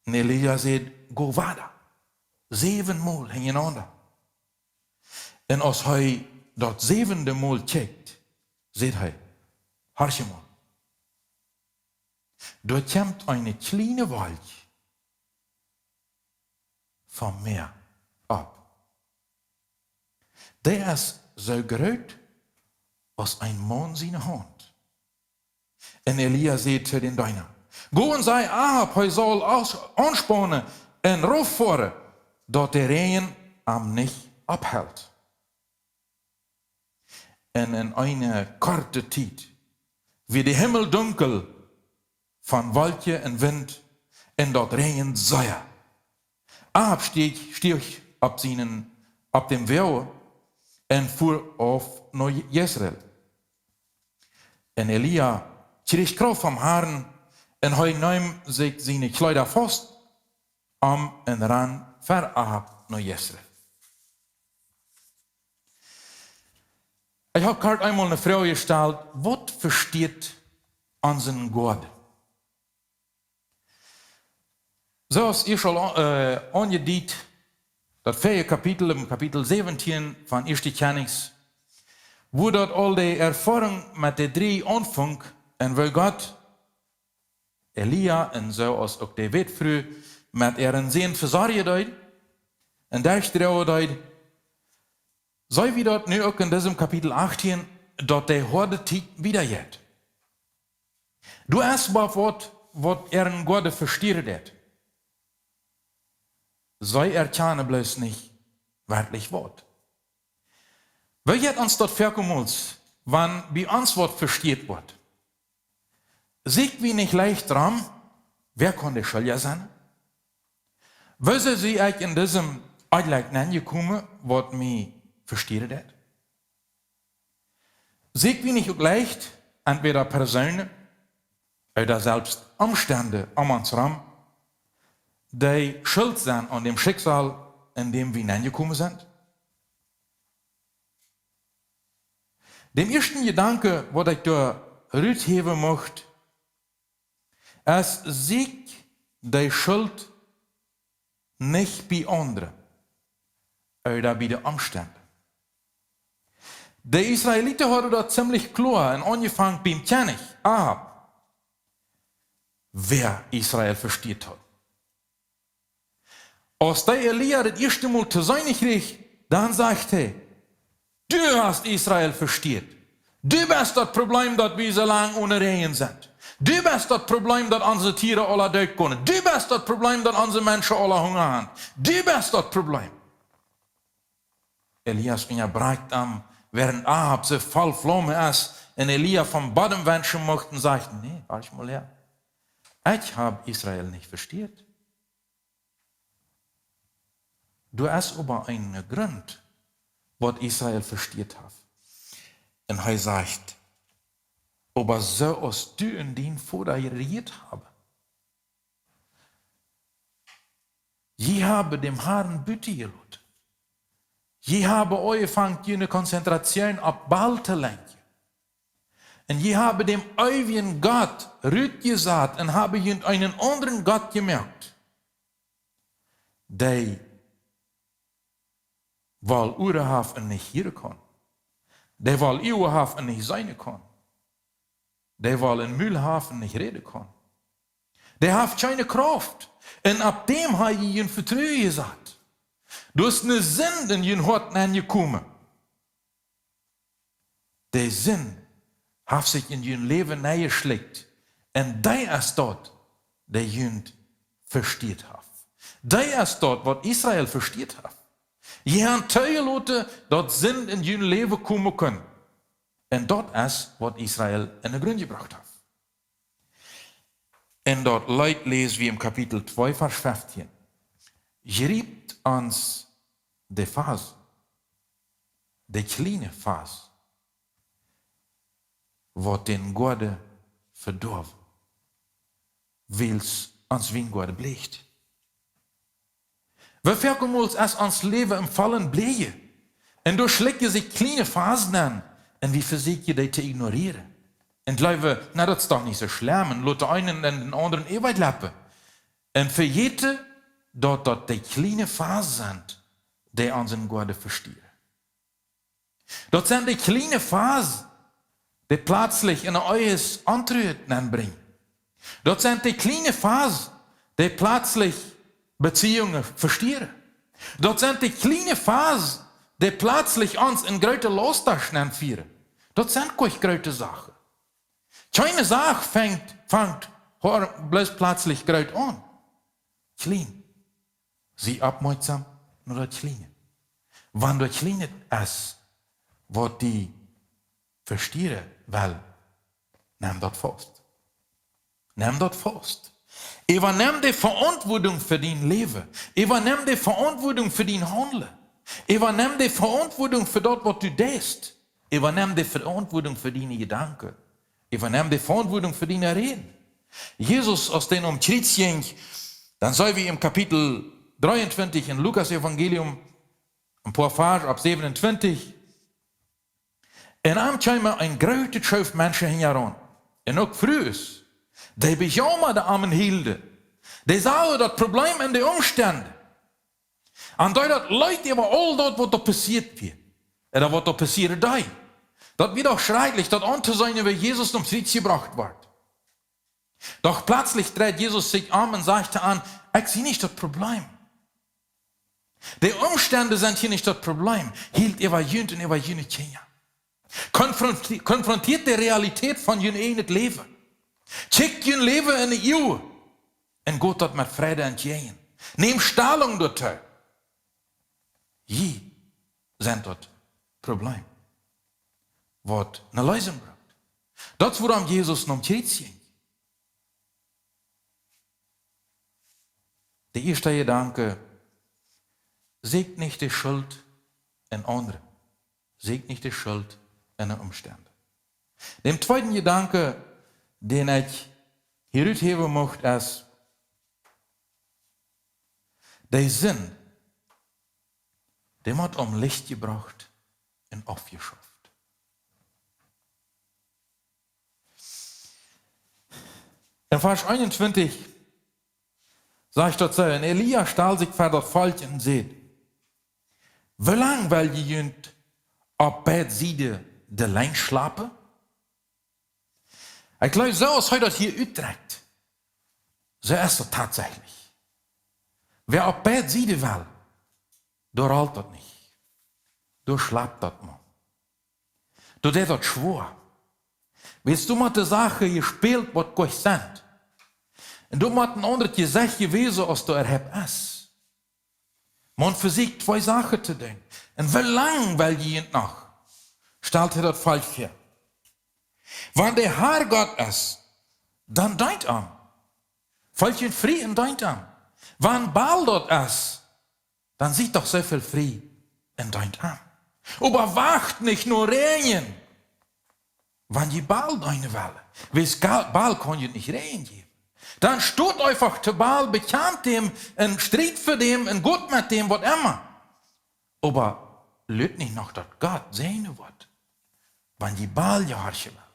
Un Elia säd: Go wada, säwen Mol hinjarenaunda. Un aus hee daut säwende Mol kjikjt, säd hee: Horch mol, doa kjemt eene kjliene Wolkj vom Mäa opp. Dee es soo groot aus een Maun siene Haunt. Un Elia säd to dän Deena: Go un saj Ahab, hee saul aus-, aunspaunen un rauffoaren, daut de Räajen am nich opphelt. Un en eene korte Tiet wia de Himmel dunkel von Wolkjen un Wint, un daut räajend sea. Ahab stieech, stieech opp sienen, opp däm Woagen un fua auf no Jezreel. Un Elia kjrieech Krauft vom Harn, un hee neem sikj siene Kjleeda faust om un rand ver Ahab no Jezreel. Ekj hab kort eemol eene Froag jestalt: Waut vesteht onsen Gott? Soo aus ekj aul, äh, aunjediet, daut vieede Kapitel, em Kapitel säwentieen von Ieeschte Kjennichs, wua daut aul de Erfoarunk met de dree aunfunk un woo Gott Elia un soo aus uk de Wätfru met äaren Sän vesorjen deed un derchdroagen deed, see wie daut nu uk en disem Kapitel achtieen, daut de hoade Tiet wieda jeit. Doa es waut, waut äaren Gott vesteeren deit. See erkjanen bloos nich werkjlich waut. Woo jeit ons daut foakemols, wan bie ons waut vesteet woat? Sieekj wie nich leicht rom, wäa kaun de Schuldja sennen? Woo sie ekj en disem Onjlekj nenjekomen, waut mie vesteeren deit? Sieekj wie nich uk leicht entwäda Persoonen ooda selfst Omstend om ons rom, dee schult sent aun däm Schicksal, en däm wie nenjekomen sent? Däm ieeschten Jedanken, waut ekj doa ruthäwen mucht, es: Sieekj de Schult nich bie aundre ooda bie de Omstend. De Israeliten hauden daut ziemlich kloa un aunjefongen biem Kjennich Ahab, wäa Israel vesteet haud. Aus de Elia daut ieeschte Mol to seenen kjrieech, dan sajcht hee: Du hast Israel vesteet. Du best daut Problem, daut wie soo lang one Räajen sent. Du best daut Problem, daut onse Tieren aula doot gonen. Du best daut Problem, daut onse Menschen aula Hunga haben. Du best daut Problem. Elia unjabrakjt am, wäarent Ahab soo voll Flaumen es un Elia vom Bodden wenschen mucht un sajcht: Nä, horch mol häa. Ekj hab Israel nich vesteet. Doa es oba een Grunt, waut Israel vestieet haft. Un hee sajcht: "Oba soo aus du un dien Voda jerieet haben, jie haben däm Harn buten jeloten. Jie haben aunjefongen, june Konzentration opp Baal to lenkjen. Un jie haben däm eewjen Gott rutjesat un haben junt eenen aundren Gott jemoakt, dee woll Uaren haft un nich hieren kaun, dee woll Uagen haft un nich seenen kaun, dee woll een Mul haft un nich räden kaun, dee haft kjeene Krauft. Un opp däm hab jie jun Vetruen jesat. Doa es eene Sind en jun Hoat nenjekomen. De Sind haft sikj en jun Läwen nenjeschlekjt. Un dee es daut, dee junt vestieet haft. Dee es daut, waut Israel vestieet haft. Jie haben toojeloten, daut Sind en jun Läwen komen kunn. Un daut es, waut Israel en de Grunt jebrocht haft." Un daut Leet läs wie em Kapitel twee, Varsch feftieen. Jriept ons de Fas, de kjliene Fas, waut dän Goaden vedoawen, wiels ons Wiengoaden bleecht. Woo väl mol es ons Läwen em Vollen bleajen. Un doa schlekjen sikj kjliene Fasen aun. Un wie vesieekjen dee to ignorieren. Un jleewen, na, daut es doch nich soo schlemm. Un loten eenen un dän aundren äwajleppen. Un vejäten, daut daut de kjliene Fasen sent, dee onsen Goaden vestieren. Daut sent de kjliene Fas, dee plazlich en de Ehe Ontru nenbrinjen. Daut sent de kjliene Fas, dee plazlich Beziehungen vestieren. Daut sent de kjliene Fas, dee plazlich ons en groote Lausten nenfieren. Daut sent kjeene groote Sachen. Kjeene Sach fangt, fangt hia bloos plazlich groot aun. Kjlien. Sie oppmoakjsom no daut Kjliene. Wan daut Kjliene es, waut die vestieren well, nem daut faust. Nem daut faust. Äwanemm de Veauntwuatunk fa dien Läwen. Äwanemm de Veauntwuatunk fa dien Haundlen. Äwanemm de Veauntwuatunk fa daut, waut du deist. Äwanemm de Veauntwuatunk fa diene Jedanken. Äwanemm de Veauntwuatunk fa diene Räden. Jesus, aus dee aum Kjriez jinkj, dan seen wie em Kapitel dreeuntwintich en Lukas Evangelium, een poa Varsch opp säwenuntwintich: "Un am kjeem een grootet Schoof Menschen hinjaraun, un uk Frues, dee bejaumaden am un hilden. Dee sagen daut Problem un de Omstend. Un dee daut leet äwa aul daut, waut doa passieet wia, ooda waut doa passieren deed." Daut wia doch schrakjlich, daut auntoseenen, woo Jesus aum Kjriez jebrocht wort. Doch plazlich dreit Jesus sikj om un sajcht an: "Ekj sie nich daut Problem. De Omstend sent hia nich daut Problem. Hielt äwa junt un äwa june Kjinja. Konfronti-, konfrontieet de Realität von jun eejnet Läwen. Kjikjt jun Läwen en de Uagen un got daut met Freid entjäajen. Nämt Stellung doatoo. Jie sent daut Problem, waut ne Leesunk brukt." Daut es wuarom Jesus nom Kjriez jinkj. De ieeschte Jedanke: Sieekjt nich de Schult en aundre. Sieekjt nich de Schult en de Omstend. Dän tweeden Jedanke, dän ekj hia ruthäwen mucht, es: De Sind, dee mott aum Licht jebrocht un aufjeschauft. En Varsch eenuntwintich sajcht daut soo: "Un Elia stald sikj ver daut Volkj un säd: Woo lang well jie junt opp beid Sieden de Lenj schlapen?" Ekj jleew, soo aus hee daut hia utdrekjt, soo es daut tatsächlich. Wäa opp beid Sieden well, doa rollt daut nich. Doa schlapt daut mau. Doa deit daut schwoa. Wiels doa met de Sachen jespält woat, goa sent. Un doa mott een aundret Jesecht jewäsen, aus doa äwahaupt es. Maun vesieekjt twee Sachen to doonen. "Un woo lang well jie junt noch?" stalt hee daut Volkj väa. "Wan de Har Gott es, dan deent am. Felt junt frie un deent am. Wan Baal daut es, Dan siet doch soo väl frie un deent am. Oba wacht nich no Räajen, wan jie Baal deenen wellen. Wiels Ga-, Baal kaun junt nich Räajen jäwen. Dan stot eefach to Baal, bekjant däm un striet fa däm un got met däm, waut emma. Oba lot nich no daut Gott säajnen woat, wan jie Baal jehorchen wellen.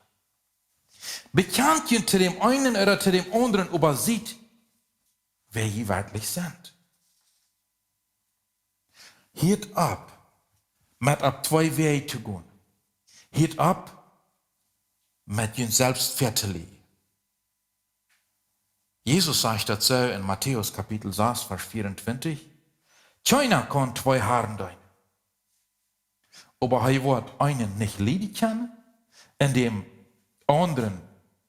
Bekjant junt to däm eenen ooda to däm aundren, oba siet, wäa jie werkjlich sent. Hieet opp, met opp twee Wäaj to gonen. Hieet opp, met junt selfst väa to lijen. Jesus sajcht daut soo en Matäus Kapitel sas, Varsch vea un twintich: Kjeena kaun twee Harn deenen. Oba hee woat eenen nich lieden kjennen un däm aundren,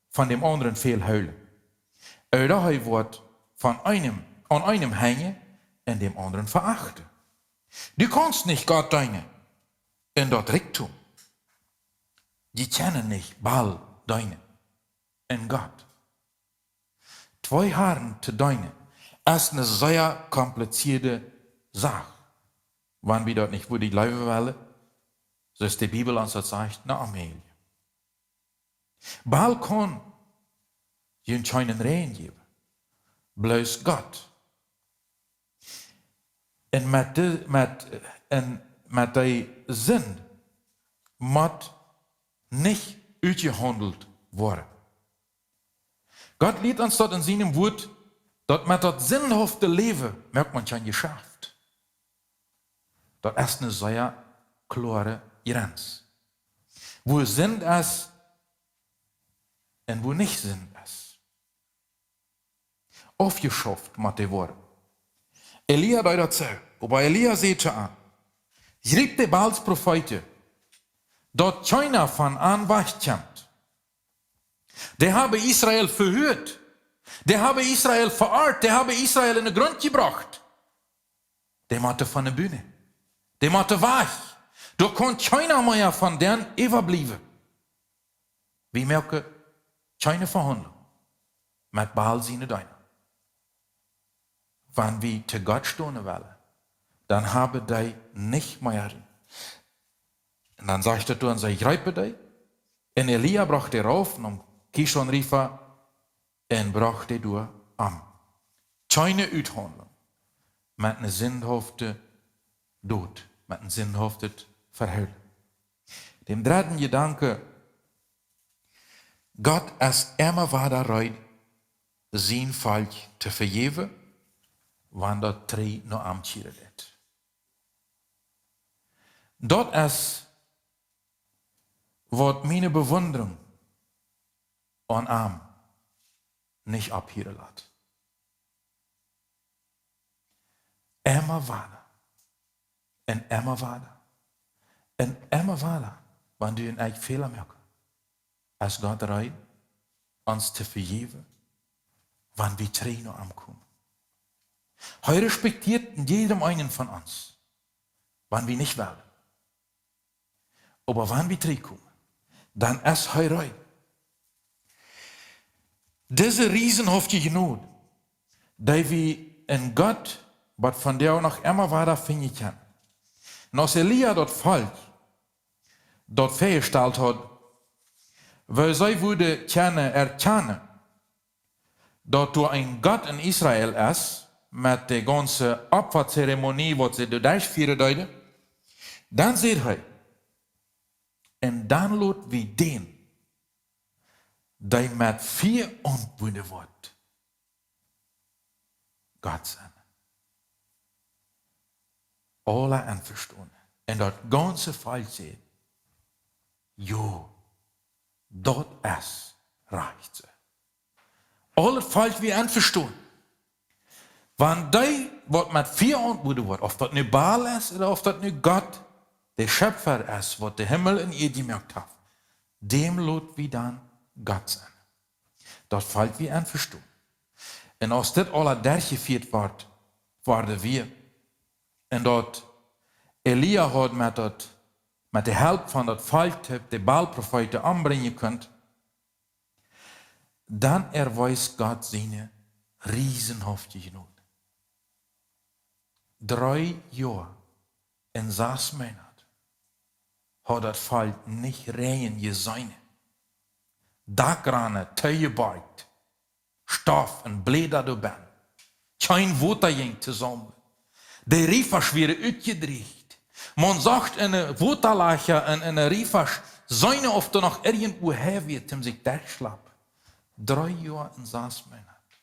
von däm aundren väl hoolen. Ooda hee woat von eenem, aun eenem henjen un däm aundren veachten. Du kaust nich Gott deenen un daut Rikjdom. Jie kjennen nich Baal deenen un Gott. Twee Harn to deenen es eene sea komplizierte Sach. Wan wie daut nich wudden jleewen wellen, soo aus de Bibel ons daut sajcht, na Amelie. Baal kaun junt kjeenen Räajen jäwen, bloos Gott. Un met de, met, un met dee Sind mott nich utjehaundelt woaren. Gott lieet ons daut en sienem Wuat, daut met daut sindhafte Läwen moakt maun kjeen Jeschaft. Daut es eene sea kloare Jrenz. Wua Sind es un wua nich Sind es. Aufjeschauft mott dee woaren. Elia deed daut soo. Oba Elia säd to an: Jriept de Baals Profeeten, daut kjeena von an wajchkjemt. Dee haben Israel vehuat. Dee haben Israel veoacht. Dee haben Israel en dän Grunt jebrocht. Dee motten von de Bühn. Dee motten wajch. Doa kaun kjeena mea von dän äwabliewen. Wie moaken kjeene Vehaundlunk met Baal siene Deena. Wan wie to Gott stonen wellen, dan haben dee nich mea Rum. Un dan sajcht daut doa, un see jreepen dee. Un Elia brocht dee rauf nom Kison Riefa un brocht dee doa om. Kjeene Uthaundlunk met eene sindhafte Dot, met een sindhaftet Vehoolen. Däm dredden Jedanken: Gott es emma wada reed, sien Volkj to vejäwen, wan daut trigj no am kjieren deit. Daut es, waut miene Bewundrunk aun am nich opphieren lat. Emma wada. Un emma wada. Un emma wada. Wan du un ekj Fäla moaken, es Gott reed, ons to vejäwen, wan wie trigj no am komen. Hee respektieet en jiedem eenen von ons, wan wie nich wellen. Oba wan wie trigjkomen, dan es hee reed. Dise riesenhafte Jnod, dee wie en Gott, waut von däa noch emma wada finjen kaun. Un aus Elia daut Volkj daut väajestalt haud, woo see wudden kjennen erkjanen, daut doa een Gott en Israel es, met de gaunze Opfazeremonie, waut see doa derchfieren deeden, dan säd hee: Un dan lot wie dän, dee met Fia auntwuaden woat, Gott sennen. Aule envestonen. Un daut gaunze Volkj säd: Jo, daut es rajcht soo. Aul daut Volkj wia envestonen. Wan dee, waut met Fia auntwuaden woat, auf daut nu Baal es ooda auf daut nu Gott, de Schepfa es, waut de Himmel un Ieed jemoakt haft, däm lot wie dan Gott sennen. Daut Volkj wia envestonen. Un aus dit aula derchjefieet wort, worden wia, un daut Elia haud met daut, met de Help von daut Volkj de Baal-Profeeten ombrinjen kunt, dan erwees Gott siene riesenhafte Jnod. Dree Joa un sas Moonat haud daut Volkj nich Räajen jeseenen. Dakjranen toojebakjt, Stoff un Bläda doabennen. Kjeen Wota jinkj toop. De Riefasch wieren utjedrieecht. Maun socht enne Wotalajcha un enne Riefasch, seenen auf doa noch irjentwua Hei wia, om sikj derchschlapen. Dree Joa un sas Moonat.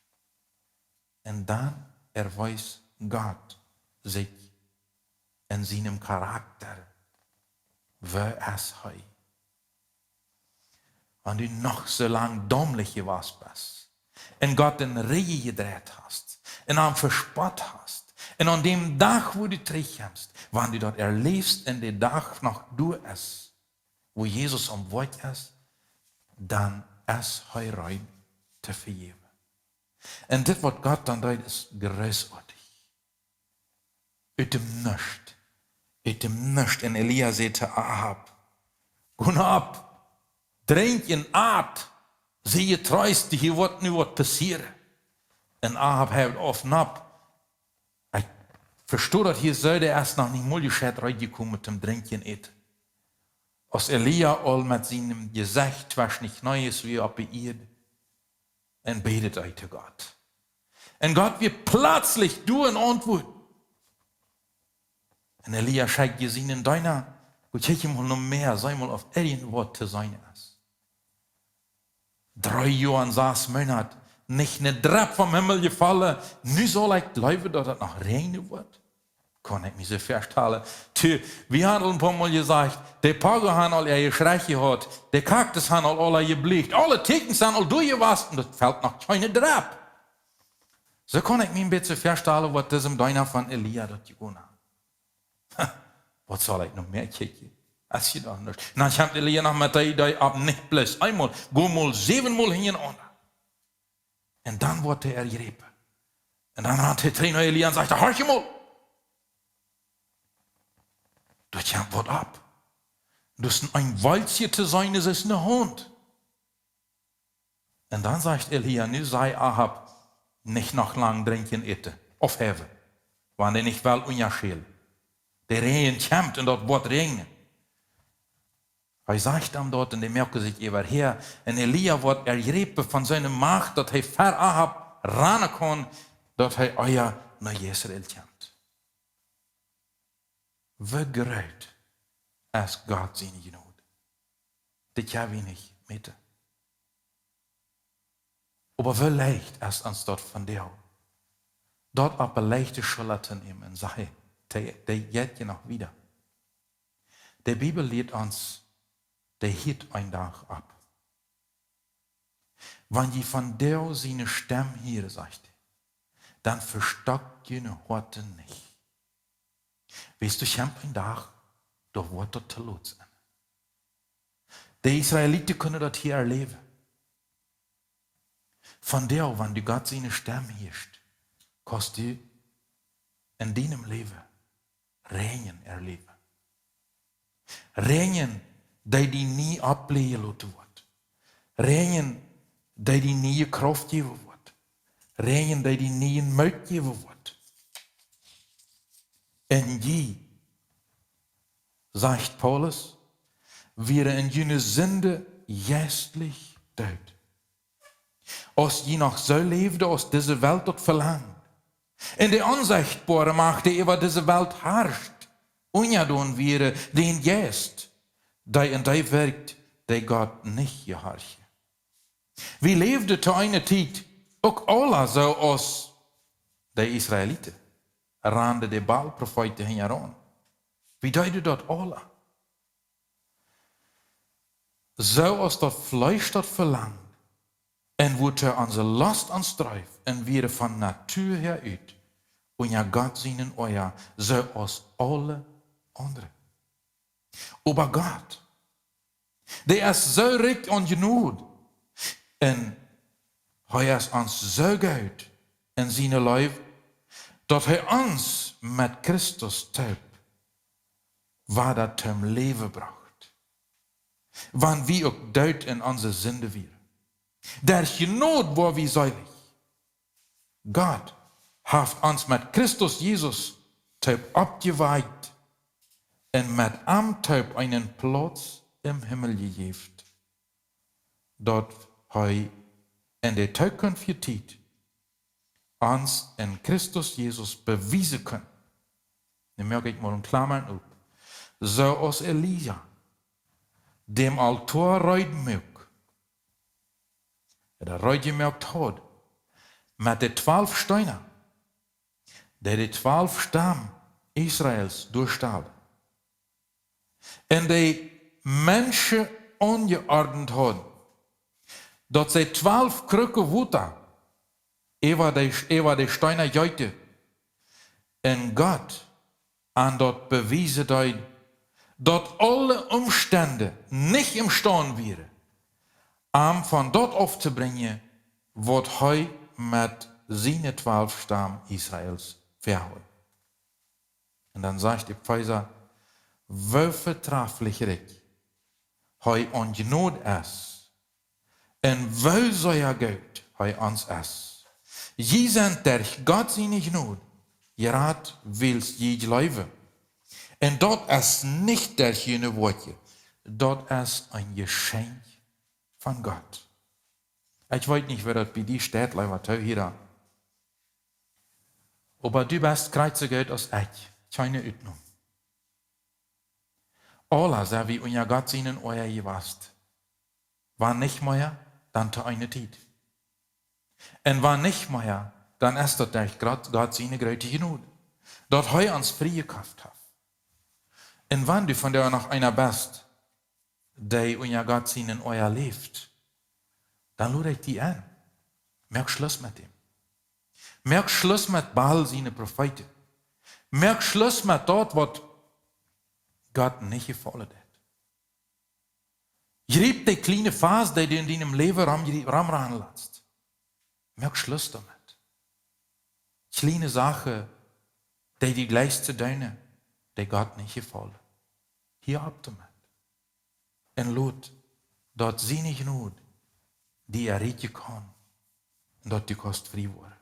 Un dan erwies Gott sikj en sienem Charakter. Wäa es hee? Wan du noch soo lang dommlich jewast best un Gott en Rigje jedreit hast un am vespott hast un aun däm Dach, wua du trigjkjemst, wan du daut erläfst un de Dach noch doa es, wua Jesus aum Woakj es, dan es hee reed to vejäwen. Un dit, waut Gott dan deed, es grootoatich. Ut dem Nuscht. Ut dem Nuscht. Un Elia säd to Ahab: "Go no opp, drinkj un at, sie jetreest, hia woat nu waut passieren." Un Ahab hieed auf nopp. Ekj vesto daut hia soo, dee es noch nich mol jescheit reed jekomen toom drinkjen un äten. Aus Elia aul met sienem Jesecht tweschen de Kjnees wia opp de Ieed un bäd hee to Gott. Un Gott wia pletslich doa un auntwuad. Un Elia schekjt sienen Deena: "Go kjikj mol no Mäa, see mol auf irjentwaut to seenen es." Dree Joa un sas Moonat, nich ne Dropp vom Himmel jefollen. Nu saul ekj jleewen, daut et noch räajnen woat? Kaun ekj mie soo väastalen. Tja, wie haben aul een poa mol jesajcht, de Poagen haben aul äa Jeschrei jehaut, de Kaktus haben aul aula jeblieecht, aule Tieekjens sent aul derchjewast, daut fält noch kjeene Dropp. Soo kaun ekj mie een bät väastalen, waut disem Deena von Elia daut jegonen haft. Ha, waut saul ekj noch mea kjikjen? Aus hia doch nuscht. Un dan kjemt Elia noch met de Idee opp, nich bloos eemol, go mol säwen mol hinjarenaunda. Un dan woat hee erjräpen. Un dan rant hee trigj no Elia un sajcht: "Horch mol! Doa kjemt waut opp. Doa es een Wolkje to seenen, daut es een Haunt." Un dan sajcht Elia: "Nu saj Ahab nich noch lang drinkjen, äten, aufhäwen, wan hee nich well unjaschälen. De Räajen kjemt un daut woat räajnen." Hee sajcht am daut un dee moaken sikj äwahäa. Un Elia woat erjräpen von siene Macht, daut hee ver Ahab rannen kaun, daut hee ea no Jezreel kjemt. Woo groot es Gott siene Jnod? Dit kjenn wie nich mäten. Oba woo leicht es ons daut vondoag, daut opp de leichte Schulla to nämen un sajen: "Dee, dee jeit je noch wieda." De Bibel lieet ons, dee hieet een Dach opp. Wan jie vondoag siene Stemm hieren, sajcht hee, dan vestockt june Hoaten nich. Weetst du, kjemt een Dach, doa woat daut to lot sennen. De Israeliten kunnen daut hia erläwen. Vondoag, wan du Gott siene Stemm hieescht, kaust du en dienem Läwen Räajen erläwen. Räajen, dee die nie oppläajen loten woat. Räajen, dee die niee Krauft jäwen woat. Räajen, dee die nieen Moot jäwen woat. Un jie, sajcht Paulus, wieren en june Sind jeistlich doot, aus jie noch soo läwden, aus dise Welt daut velangt. Un de onsechtboare Macht, dee äwa dise Welt harscht, unjadon wieren dän Jeist, dee en dee wirkjt, dee Gott nich jehorchen. Wie läwden to eene Tiet uk aula soo aus de Israeliten, randen de Baal-Profeeten hinjaraun. Wie deeden daut aula. Soo aus daut Fleesch daut velangt, un wua onse Lost ons dreef, un wieren von Natua häa ut unja Gott sienen Oaja, soo aus aule aundre. Oba Gott, dee es soo rikj aun Jnod, un hee es ons soo goot en siene Leew, daut hee ons met Christus toop wada toom Läwen brocht, wan wie uk doot en onse Sind wieren. Derch Jnod woa wie seelich. Gott haft ons met Christus Jesus toop oppjewakjt un met am toop eenen Plauz em Himmel jejäft, daut hee en de Tookunft Tiet ons en Christus Jesus bewiesen kunn. Nu moak ekj mol een Klamma op. Soo aus Elisa dän Altoa reed muak, daut reed jemoakt haud, met de twalf Steena, dee de twalf Stam Israels doastald, un dee Menschen aunjeordent haud, daut see twalf Krucken Wota äwa de, äwa de Steena jeeten, un Gott an daut bewiesen deed, daut aule Omstend nich emstaund wieren, am von daut auftoobrinjen, waut hee met siene twalf Stam Israels väahaud. Un dan sajcht Efeesa: Woo vetraflich rikj hee aun Jnod es, un woo sea goot hee ons es. Jie sent derch Gott siene Jnod jerat, wiels jie jleewen. Un daut es nich derch june Woakjen, daut es een Jeschenkj von Gott. Ekj weet nich, woo daut bie die steit, leewa Toohiera. Oba du best krakjt soo goot aus ekj. Kjeene Utnom. Aula sent wie unja Gott sienen Oaja jewast. Wan nich mea, dan to eene Tiet. Un wan nich mea, dan es daut derch Gott, Gott siene groote Jnod, daut hee ons frie jekoft haft. Un wan du vondoag noch eena best, dee unja Gott sienen Oaja läft, dan lod ekj die en. Moak Schluss met däm. Moak Schluss met Baal siene Profeeten. Moak Schluss met daut, waut Gott nich jefaulen deit. Jriep dee kjliene Fast, dee du en dienem Läwen rom, romrannen latst. Moak Schluss doamet. Kjliene Sachen, dee du jlikjst to doonen, dee Gott nich jefaulen. Hia opp doamet. Un lot daut siene Jnod die erretten kaun, un daut du kaust frie woaren.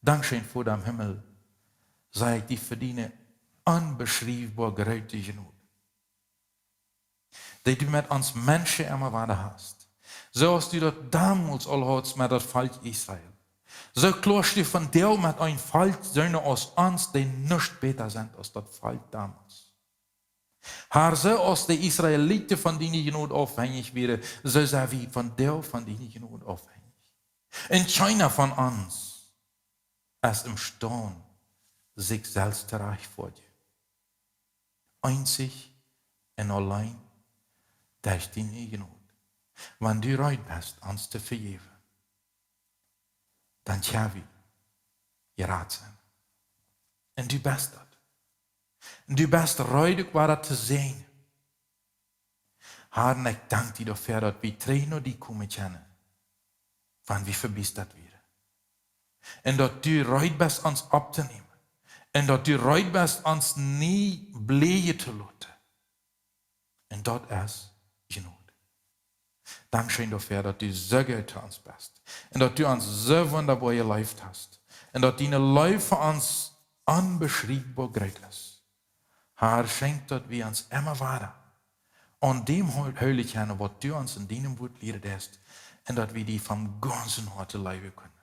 Dankscheen, Voda em Himmel, saj ekj die, fa diene onbeschriefboa groote Jnod, dee du met ons Menschen emma wada hast. Soo aus du daut domols aul haudst met daut Volkj Israel, soo kloascht du vondoag met een Volkj, soone aus ons, dee nuscht bäta sent aus daut Volkj domols. Har, soo aus de Israeliten von diene Jnod aufhenjich wieren, soo sent wie vondoag von diene Jnod aufhenjich. Un kjeena von ons es emstaund, sikj selfst to rajchtfoadjen. Eenzich un auleen derch diene Jnod. Wan du reed best, ons to vejäwen, dan kjenn wie jerat sennen. Un du best daut. Un du best reed, uk wada to sennen. Har, un ekj dank die doafäa, daut wie trigj no die komen kjennen, wan wie vebiestat wieren. Un daut du reed best, ons opptonämen. Un daut du reed best, ons nie bleie to loten. Un daut es Jnod. Dankscheen doafäa, daut du soo goot to ons best. Un daut du ons soo wundaboa jeleeft hast. Un daut diene Leew fa ons onbeschriefboa groot es. Har, schenkj, daut wie ons emma wada aun däm hoo-, hoolen kjennen, waut du ons en dienem Wuat lieren deist. Un daut wie die von gaunzem Hoaten leewen kjennen.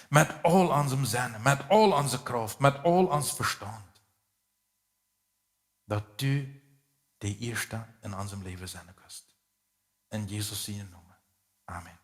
Met aul onsem Sennen, met aul onse Krauft, met aul ons Vestaunt. Daut du de Ieeschta en onsem Läwen sennen kaust. En Jesus sienen Nomen. Amen.